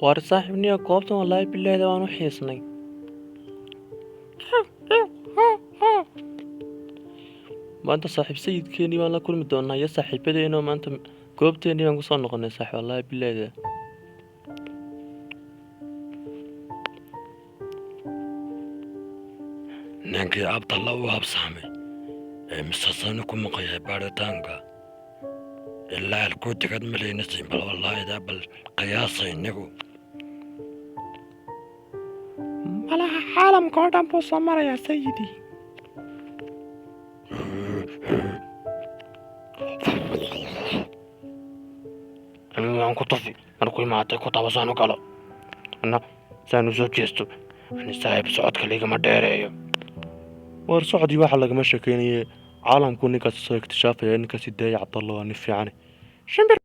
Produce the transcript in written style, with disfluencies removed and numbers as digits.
Waar saaxiibniyo, goobtan wallaahi bilaahda waan u xiisnay. Maanta saaxiib sayidkeenii baan la kulmi doonaa iyo saaxiibadeenoo maanta goobteenii baan kusoo noqonay saaxiib, wallaahi bilaahda. Ninkii Cabdalla u habsaamay ee misasani ku maqan yahay baaritaanka ilaa halkuu degad malaynasiin, bal wallaahidaa bal qiyaasa innigu. Malaha caalamka oo dhan buu soo marayaa sayidii. Anigu waan ku tufi markuu imaatay ku taba saan u galo, anna saan u soo jeesto. Ani saaxiib socodka ligama dheereeyo. Waar socodii waxa lagama sheekeynaye, caalamku ninkaasi soo iktishaafaya. Ninkaasi daaya, Cabdalla waa nin fiicane. Shimbir.